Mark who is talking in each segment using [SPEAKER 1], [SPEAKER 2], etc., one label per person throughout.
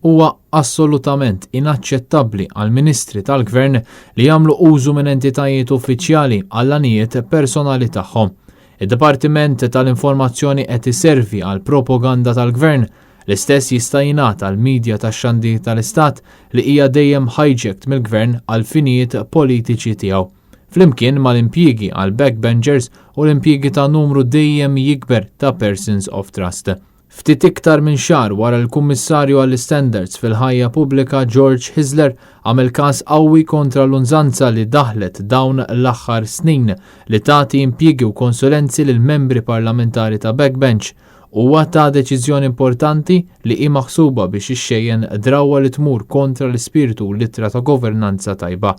[SPEAKER 1] Huwa assolutament inaċċettabbli għall-Ministri tal-Gvern li jagħmlu użu minn entitajiet uffiċjali għall-għanijiet personali tagħhom. Id-Dipartiment tal-Informazzjoni qed iservi għal propaganda tal-Gvern. L-istess jista' jingħad għall-midja tax-xandir tal-Istat li hija dejjem hijacked mill-Gvern għall-finijiet politiċi tiegħu. Flimkien mal-impjiegi għal backbenchers u l-impjiegi ta' numru dejjem jikber ta' persons of trust. Ftit iktar minn xahar wara l-Kummissarju għall-Istandards fil-Ħajja Pubblika George Hyzler għamel każ qawwi kontra l-unżanza li daħlet dawn l-aħħar snin li tagħti impjiegi u konsulenzi lil membri parlamentari ta' backbench, huwa ta deċiżjoni importanti li hi maħsuba biex ixxejjen drawwa li tmur kontra l-ispirtu u l-ittra ta' governanza tajba.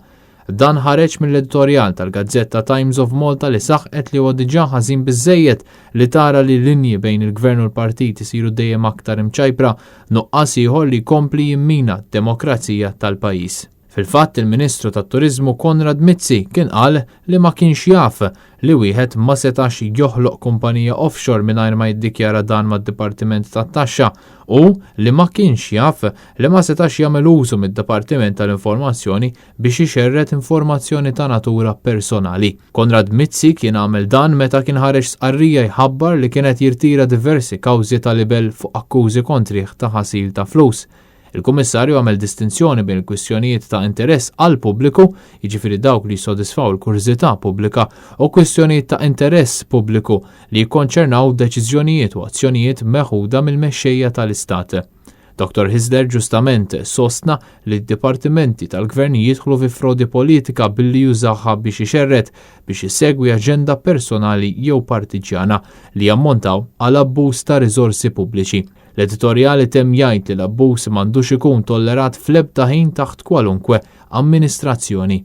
[SPEAKER 1] Dan ħareġ mill-editorjal tal-gazzetta Times of Malta li saħqet li huwa diġà ħażin biżżejjed li tara li linji bejn il-Gvern u l-partit isiru dejjem aktar imċajpra, nuqqas ieħor li jkompli jimmina d-demokrazija tal-pajjiż. Fil-fatt, il-Ministru tat-Turiżmu Konrad Mizzi kien qal li ma kienx jaf li wieħed ma setax joħloq kumpanija offshore mingħajr ma jiddikjara dan mad-Dipartiment tat-Taxxa u li ma kienx jaf li ma setax jagħmel użu mid-Dipartiment tal-Informazzjoni biex ixerred informazzjoni ta' natura personali. Konrad Mizzi kien għamel dan meta kien ħareġ stqarrija jħabbar li kien qed jirtira diversi kawżi ta' libell fuq akkużi kontrih ta' ħasil ta' flus. Il-Kummissarju għamel distinzjoni bejn il-kwistjonijiet ta' interess għall-pubbliku, jiġifieri dawk li jissodisfaw il-kurżità pubblika, u kwistjonijiet ta' interess pubbliku li jikkonċernaw deċiżjonijiet u azzjonijiet meħuda mill-mexxejja tal-Istat. Dottor Hyzler ġustament sostna li d-dipartimenti tal-Gvern jidħlu fi frodi politika billi jużaha biex ixerred, biex isegwi aġenda personali jew partiġjana li jammontaw għal abbuż ta' riżorsi pubbliċi. L-editorjal itemm jgħid li l-abbuż m'għandux ikun tollerat fl-ebda ħin taħt kwalunkwe amministrazzjoni.